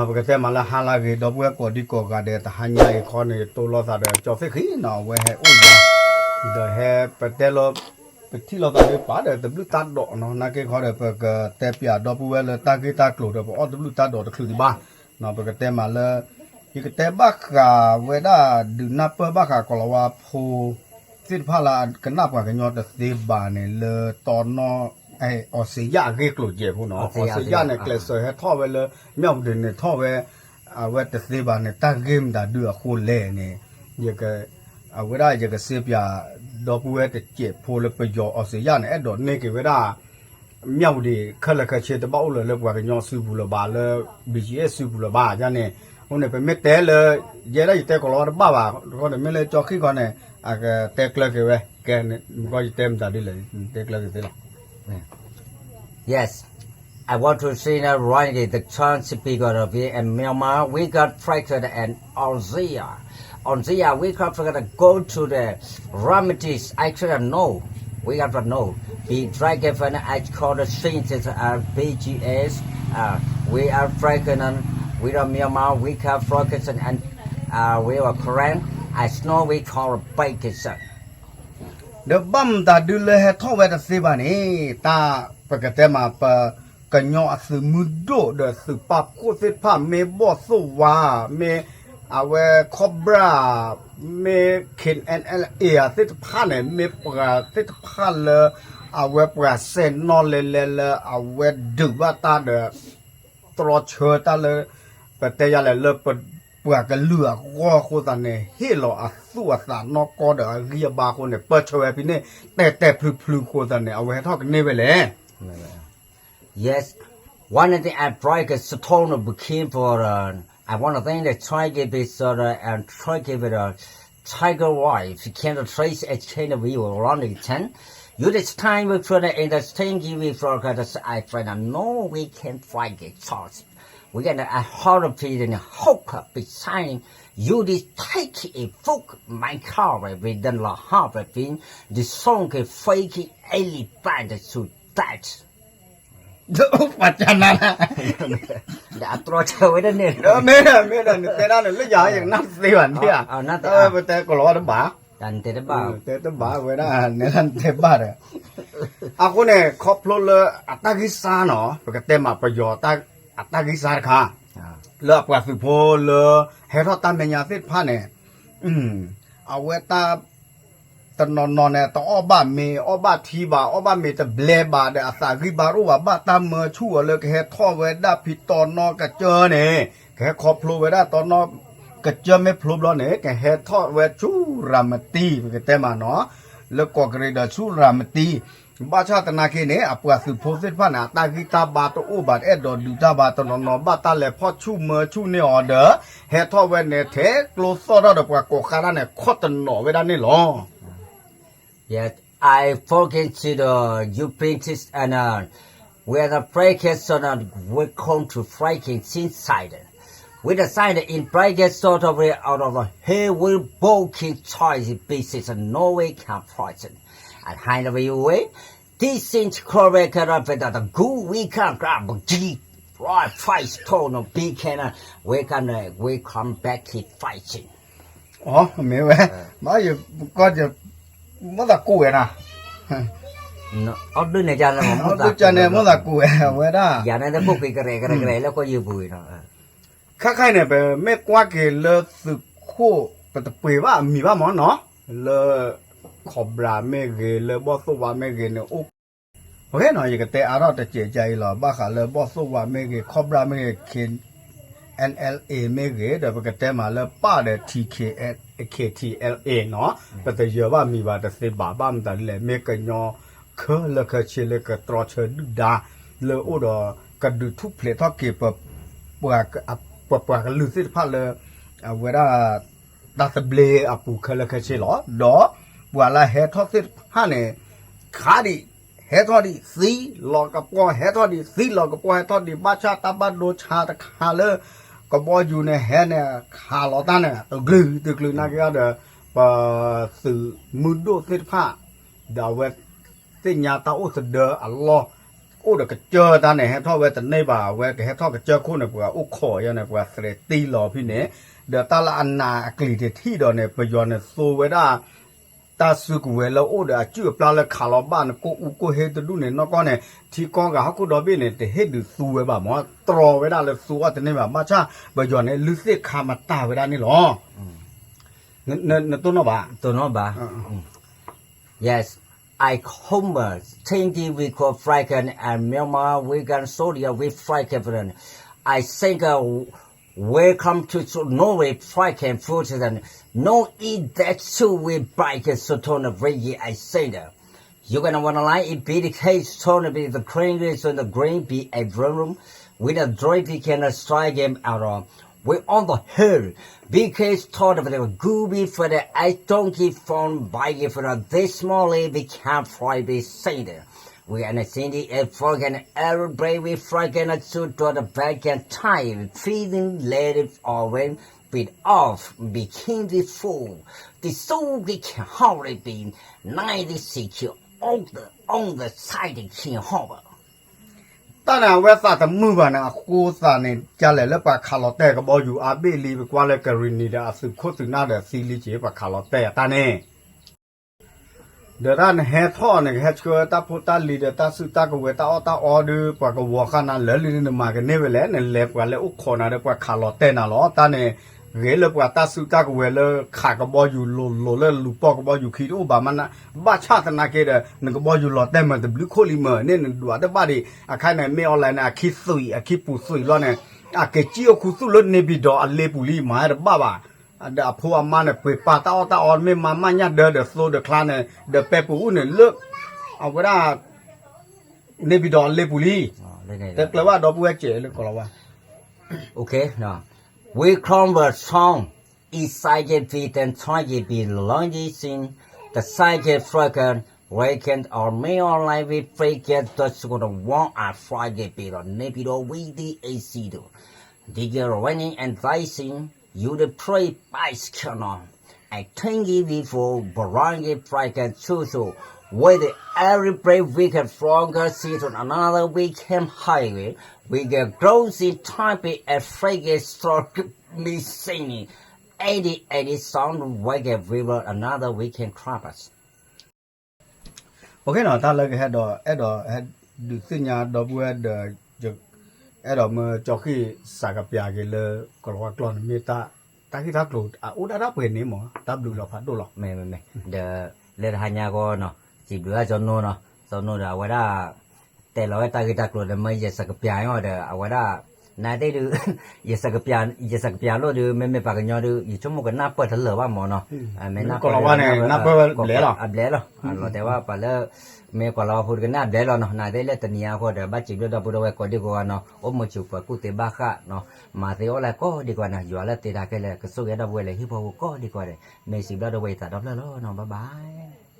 ပကတဲမးလၢဟါလၢအဂ့ၤ ဒီပုၢ်ဝဲၢ်ကိးဒံကိးဂၤဒဲး တဟါညါအံၤခီန့ၣ် တိလိာ်သးဒီးကၠီသ့ၣ်ဃံနီၤ အဝဲဟဲအိၣ်ယၤ ဒီးဟဲပတဲလီၤ ပထံၣ်လိာ်သးဒ်ပာ်ဒီးတဘျုးတၢ်ဒိးနီၤ နာ်က့ခီဒီး ပကတဲပၠးဒီပုၢ်ဝဲၢ်လၢတၢ်ဂ့ၢ်တၢ်ကျိၤဒီး ပအီၣ်တဘျုးတၢ်ဒိးတချုးဒံးဘၣ် ပကတဲမးလၢ ယကတဲဘၣ်ဃးဝဲဒၣ် ဒုးနၢ်ပၢၢ်ဘၣ်ဃးကိၤလၤဝါဖိ သ့ၣ်တဖၣ်လၢအကနၣ်ပှၤကညီတသ့ဘၣ်န့ၣ် လၢတီနီၣ် အီစ့ယၣ်အဂ့ၢ်ကျိၤယဲၢ်ဖိနီၤ အီစ့ယၣ်န့ၣ် ကျဲးစၢးဟဲထီၣ်ဝဲလၢ မၠၣ်ဝတံၤန့ၣ်ထီၣ်ဝဲ အဝဲတသ့ဘၣ်န့ၣ် တၢ်ဂ့ၢ်မတၤဒုအဃိလဲၣ်န့ၣ် အဝဲဒၣ်ယကစ့ပၠး ဒီပုၢ်ဝဲၢ်တစဲးဖိလၢပယီၤအီစ့ယၣ်န့ၣ် အဲၣ်ဒိးန့ၢ်က့ၤဝဲဒၣ် မၠၣ်ဝတံၤခဲလၢာ်ခဲဆ့တဘၣ်အိၣ်လၢၤလၢပှၤကညီစုပူၤလၢၤဘၣ် လၢ ဘံၣ်ကၠံၣ်အဲၣ် စုပူၤလၢၤဘၣ်န့ၣ် အဃိန့ၣ် ပမ့ၢ်တဲလၢ ယဲဒၣ်ယတဲကိၤလၤဝါတဘၣ်ဘၣ် အဃိန့ၣ် မ့ၢ်လၢကၠီခံခီန့ၣ် အကတဲကျၢၤက့ၤဝဲ ကဲ မ့ၢ်ကီယတဲမတၤဒ်လဲၣ် တဲကျၢၤက့ၤသ့လီၤ Yes. I want to say that right, the chance because of it, and Myanmar, we got Franklin and Ozia. Ozia, we got Franklin go to the remedies. I should know. We got to know. Be dragon fan, I call the scientists, uh, B G S. Uh, we are Franklin, we are Myanmar, we got Franklin, and, uh, we are Korean. I know we call Pakistan. ဒီးဘၣ်မတၤဒုလၢဟဲထီၣ်ဝဲတသ့ဘၣ်န့ၣ် တၢ်ပကတဲမး ပကညီအသုးမုၢ်ဒိၣ်ဒီးသုးပာ်ဖှိၣ်သ့ၣ်တဖၣ် မ့ၢ်ဘီၣ်သိၣ်ဝါ မ့ၢ်အဝဲ Cobra မ့ၢ် K N L A သ့ၣ်တဖၣ်န့ၣ် မ့ၢ်ပှၤသ့ၣ်တဖၣ်လၢ အဝဲပှၤစဲၣ်နီၣ်လဲၤလဲၤလၢအဝဲဒုးဘၣ်တၢ်ဒီး တြီဆၢတၢ်လၢ ပတဲယၤလဲၣ်လၢ ပှၤကလုာ်အဂီၢ်အဃိသတးန့ၣ် ဟ့ၣ်လီၤအသူၣ်အသးနီၢ်ကီၢ်ဒီးအဂံၢ်အဘါအဃိန့ၣ် ပၢၢ်ဆၢဝဲဖဲန့ၣ် တဲာ်တဲာ်ဖျုးဖျုးအဃိသတးန့ၣ် အဝဲဟဲထီၣ်ကန့ၢ်ဝဲလဲၣ် Yes. One of the I break a stone became for uh, I want to thank the Tiger Base uh, and Tiger with a Tiger Wife. Can the trace as can we will run the ten. You this time we put in the same give we for I find out no we can find it. Charge. We got a horror feeling hope beside you this take a book my car with the la harvey fin the song a fake elephant to that. ပှၤကနၣ် ဒီးအတြီဆၢဝဲဒၣ်န့ၣ် မ့ၢ်ဒီး မ့ၢ်ဒီး နတဲဒၣ်န့ၣ် လၢယၤယကနၣ်တသ့ဘၣ်န့ၣ်ဧါ, ပတဲကိးလီၤဝဲတဘၣ်, တဲတဘၣ်ဝဲဒၣ် နဲဒၣ်နတဲဘၣ်ဒီး, အဃိန့ၣ် ခီဖျိလၢအတၢ်ဂံၢ်စၢ်နီၤ ပကတဲမးပယီၤ အတၢ်ဂံၢ်စၢ်တခါ, လၢအပှၤသုးဖိလၢ ဟဲထီၣ်တၢ်မဲာ်ညါသ့ၣ်တဖၣ်န့ၣ်, အဝဲတၢ် တနီၤနီၤန့ၣ် တအီၣ်ဘၣ်မ့ၤ အီၣ်ဘၣ်ထံဘၣ် အီၣ်ဘၣ်မ့ၤတဘျဲဘၣ်ဒီး အသးဂံၢ်ဘါတအိၣ်ဘၣ် ဘၣ်တၢ်မၢဆူၣ်အီၤလၢကဟဲထီၣ်ဝဲဒၣ်ဖံးတီနီကစၢၢ်န့ၣ်, ကဟဲခီဖျိဝဲဒၣ်တီနီကစၢၢ်မ့ၢ်ဖျိဘျီန့ၣ် ကဟဲထီၣ်ဝဲဆူရၤမတံ ပကတဲမးနီၤ, လၢကီၢ်ကရံးဒီးဆူရၤမတံ, ဘၣ်ဆၣ်သနာ်က့န့ၣ် အပှၤသုးဖိသ့ၣ်တဖၣ်န့ၣ် အတၢ်ဂံၢ်တၢ်ဘါတအိၣ်ဘၣ် တအဲၣ်ဒိးဒုးတၢ်ဘၣ် တနီၤနီၤဘၣ်တၢ်လဲၤဖီၣ်ဆူၣ်မၢဆူၣ်န့ၢ်အီၤဒီး ဟဲထီၣ်ဝဲန့ၣ် ထဲကျိသီၣ်ထီၣ်ဒီးပှၤကိးဃါဒၣ်န့ၣ် ခီၣ်တနီၤဝဲဒၣ်န့ၣ်လီၤ. Yes, I forget to the you bring this and uh, where the breakers on the we come to breaking inside. We decided in breakers sort of out of the here we broken choice pieces and no way can poison. And hide away away. This thing correct up with the good we can grab a deep right fight stone of big cannon. We can uh, we come back to fighting. မ့ၢ်ဝဲ, ဘၣ်ယကီၢ်ယ မိၣ်သးကူဝဲနီၤ, အီၣ်ဒုးန့ၣ် အီၣ်ဒုးန့ၣ် မိၣ်သးကူဝဲ အဝဲဒၣ်, ယၤန့ၣ်တဘိၣ်ကွံာ်ကရဲၣ်ကရဲၣ်ကရဲၣ် လၢကီၢ်ယုၢ်ပူၤအံၤနီၤ, ခဲခါအံၤန့ၣ် ပမ့ၢ်ကွၢ်က့ၤလၢသုးခိၣ် ပတပှ့ၤဘၣ်အမံၤဘၣ်မးနီၤ, လၢ Cobra မ့ၢ်ဂ့ၤ လၢဘီၣ်သိၣ်ဝါမ့ၢ်ဂ့ၤန့ၣ် အိၣ် ယကတဲအါထီၣ်တစဲးကါအံၤလီၤ, ဘၣ်ဃးလၢဘီၣ်သိၣ်ဝါမ့ၢ်ဂ့ၤ Cobra မ့ၢ်ဂ့ၤ K N L A မ့ၢ်ဂ့ၤ ဒီးပကတဲမးလၢပၢ်ဒီး T K K T L A နီၤ, ပတယၢၤဘၣ်မံၤဘၣ်တသ့ဘၣ် ဘၣ်မတၤဒ်လဲၣ် မ့ၢ်ကညီ ခဲလၢာ်ခဲဆ့လၢကတြီဆၢဒုၣ်ဒါ လၢအိၣ်ဒီး ကဒုးထူၣ်ဖျဲးထီၣ်က့ၤ ပပှၤကလုာ်သ့ၣ်တဖၣ်လၢ အဝဲဒၣ် တၢ်သဘျ့အပူၤခဲလၢာ်ခဲဆ့လီၤ. ဒီးပှၤလၢဟဲထီၣ်သ့ၣ်တဖၣ်န့ၣ် ခးဒံး ဟဲထီၣ်ဒံး သံလီၤကပီၤ ဟဲထီၣ်ဒံး သံလီၤကပီၤ ဟဲထီၣ်ဒံး ဘၣ်ဆၣ်တၢ်ဘၣ်ဒိဆါတခါလၢ ကဘီယူၤန့ၣ် ဟဲန့ၣ် ခးလီၤတၢ်န့ၣ် တကလုာ်တကလုာ်နာ်က့ဒီး ပသုးမုၢ်ဒိၣ်သ့ၣ်တဖၣ် ဒီးအဝဲသ့ၣ်ညါတၢ်အိၣ်သဒၢအလီၢ် အိၣ်ဒီးကစၢၢ်တၢ်န့ၣ် ဟဲထီၣ်ဝဲတန့ၢ်ဘၣ်, အဝဲကဟဲထီၣ်ကစၢၢ်ခိၣ်န့ၣ် ပှၤအိၣ်ခိးယါန့ၣ် ပှၤသရဲးတံလီၤဖဲန့ၣ်, ဒီးတၢ်လၢအနးအကျံၤတထံၣ်ဒီးန့ၣ် ပယီၤန့ၣ်သိဝဲဒၣ် တၢ်စုကဝဲၤလၢအိၣ်ဒီးအစုၣ်အပျၢ်လၢခးလီၤဘၣ်န့ၣ် ကိၣ်အူကိၣ်ဟ့တဒူၣ်န့ၣ် နီၢ်ကီၢ်န့ၣ် ထံကီၢ်ဂၤဟီၣ်ခိၣ်ဒီဘ့ၣ်န့ၣ် တဟ့ၣ်ဒုးသူဝဲဘၣ်မၢ်, တြီဝဲဒၣ်လၢသူအီၤတန့ၢ်ဘၣ်, ဘၣ်ဆၣ်ပယီၤန့ၣ် လုၢ်သ့ၣ်ခါမတၤဝဲဒၣ်န့ၣ်လီၤ. နတိၢ်နီၣ်ဘၣ်. Yes, I come, uh, thinking we could Franken and Myanmar, we can soldier, we Franken. I think, uh, welcome to, to Norway, Franken food. And no eat that too, we bike and so ton of reggae, I think. You gonna wanna like it, be the case, ton of the green is in the green, be a room. We the joy, we can strike him out. We on the hill. B K is taught of the gooby for the I don't give phone by for the this morning we can't fly be seen. We are seen the fork and every break we fork and a suit to the back and time. Feeling let it all when bit off. Became the fool. The soul we can hardly be. Ninety six on the on the side can harbor. တၢ်န့ၣ် အဝဲသးတမုာ်ဘၣ်န့ၣ် အဃိသးန့ၣ် ကလဲၤလၢပှၤခးလီၤတဲာ်ကဘီယူၤအါဘ့ၣ်လံ ပကွၢ်လၢကရံၣ်နံၤဒီးအသုးခိၣ်သုးနၢ်ဒီးသံလံက့ၤ ပှၤခးလီၤတဲာ်အတၢ်န့ၣ်, ဒီးတၢ်နဟဲထီၣ်န့ၣ် ကဟဲဆှၢတၢ်ဖိတၢ်လံၤဒီးတၢ်စုတၢ်ကဝဲၤတၢ်အီၣ်တၢ်အီဒီး ပှၤကဝီၤဃာ်နၤလၢာ်လံ နမၤကန့ၢ်ဝဲလဲၣ်, နလဲၤပှၤလဲၤအိၣ်ခိးနၤဒီးပှၤခးလီၤတဲာ်နၤလီၤ. တၢ်န့ၣ် ဂ့ၤလၢပှၤတၢ်စုတၢ်ကဝဲၤလၢခးကဘီယူၤလိၤလိၤလၢလူၤပိာ်ကဘီယူၤခံတအိၣ်ဘၣ်မး, ဘၣ်ဆၣ်သနာ်က့ဒီး နကဘီယူၤလီၤတဲာ်မးတဘျုးခိၣ်လံမးန့ၣ် နဒွးတဘၣ်ဒံး အခါန့ၣ် မ့ၢ်အီၤလဲၣ်န့ၣ် အခံသွံၣ် အခံပူၤသွံၣ်လီၤန့ၣ် အကစံၣ်အိၣ်ခူသူၣ်လၢန့ၣ်ဘံၣ်ဒီးအလ့ပူၤလံ မၤတဘၣ်ဘၣ်. ဒီးအဖိအမါန့ၣ် ပှ့ၤပာ်တၢ်အီၣ်တၢ်အီ မ့ၢ်မၤမးညၣ်ဒၢဒီးသိဒီးချါန့ၣ် ဒီးပဲပူၤအူၣ်န့ၣ်လၢ အဝဲဒၣ် န့ၣ်ဘံၣ်ဒီးအလ့ပူၤလံ. တကျၢၤဘၣ်ဒီပုၢ်ဝဲၢ်စဲးလၢကီၢ်လီၤဝါ Okay, no. We convert song. Excited feet and trying be lonely sing. The psychic freaking waken or me or life we freaking touch gonna want a Friday be the nippy do we the A C do. Did you running and rising? You the play bicycle. I think if we for Barangi freaking choo choo. With every brave we can from the city to another we can highway. We get close in time and freaking start me singing. Eighty eighty sound we get we will another we can clap us. Okay နီၤ တၢ်လၢကဟဲဒီး အဲၣ်ဒိးဟဲဒုးသ့ၣ်ညါဒီပုၢ်ဝဲၢ်ဒီး အဲၣ်ဒိးမၢကၠီဃံၣ်စးကပျးက့ၤလၢ ကီၢ်လီၤဝါကျိာ်န့ၣ် မ့ၢ်တၢ် တၢ်ဂ့ၢ်တၢ်ကျိၤ အအိၣ်ဒၣ်တၢ်ပှဲၤန့ၣ်မး တၢ်ဘျုးလီၤဖးဒိၣ်လီၤ. မ့ၢ်မ့ၢ်မ့ၢ် ဒီး လၢတဟါညါကီနီၤ စံးဘျုးဘၣ်ကၠီနိနီၤ ကၠီနိဒီးအဝဲဒၣ် တဲလီၤဝဲတၢ်ဂ့ၢ်တၢ်ကျိၤဒီး မၢယစးကပျးအီၤဒီး အဝဲဒၣ် နသ့ၣ်ဒုး ယစးကပျးလိၣ်ဒုး မ့မ့ၢ်ပှၤကညီဒုး ယဆိကမိၣ်ကနၢ်ပၢၢ်တလၢာ်ဘၣ်မးနီၤ မ့ၢ်နၢ်ပၢၢ် အဘျဲၣ်လီၤ လီၤတဲာ်ဝဲပှၤလၢ မ့ၢ်ကွၢ်လီၤဝဲဖိတကနၣ်အဘျဲၣ်လီၤနီၤ နသ့ၣ်လၢတနံၤအံၤအဃိဒီး ဘၣ်စံးဘျုးဒီပုၢ်ဒီဝဲၢ်ကိးဒံကိးဂၤနီၤ အိၣ်မုာ်စူးပှၤကူၣ်သ့ဘၣ်ဃးနီၤ မၤသ့အီၣ်လၢကိးဒံကိးဂၤန့ၣ် ယွၤလၢသ့တၢ်ခဲလၢာ် ကဆိၣ်ဂ့ၤဒီပုၢ်ဝဲၢ်လၢဟံၣ်ဖိဃီဖိကိးဒံကိးဂၤဒဲး မ့ၢ်စံးဘျုးဒီပုၢ်ဝဲၢ်ယသးဒီဖျၢၣ်လီၤနီၤ bye bye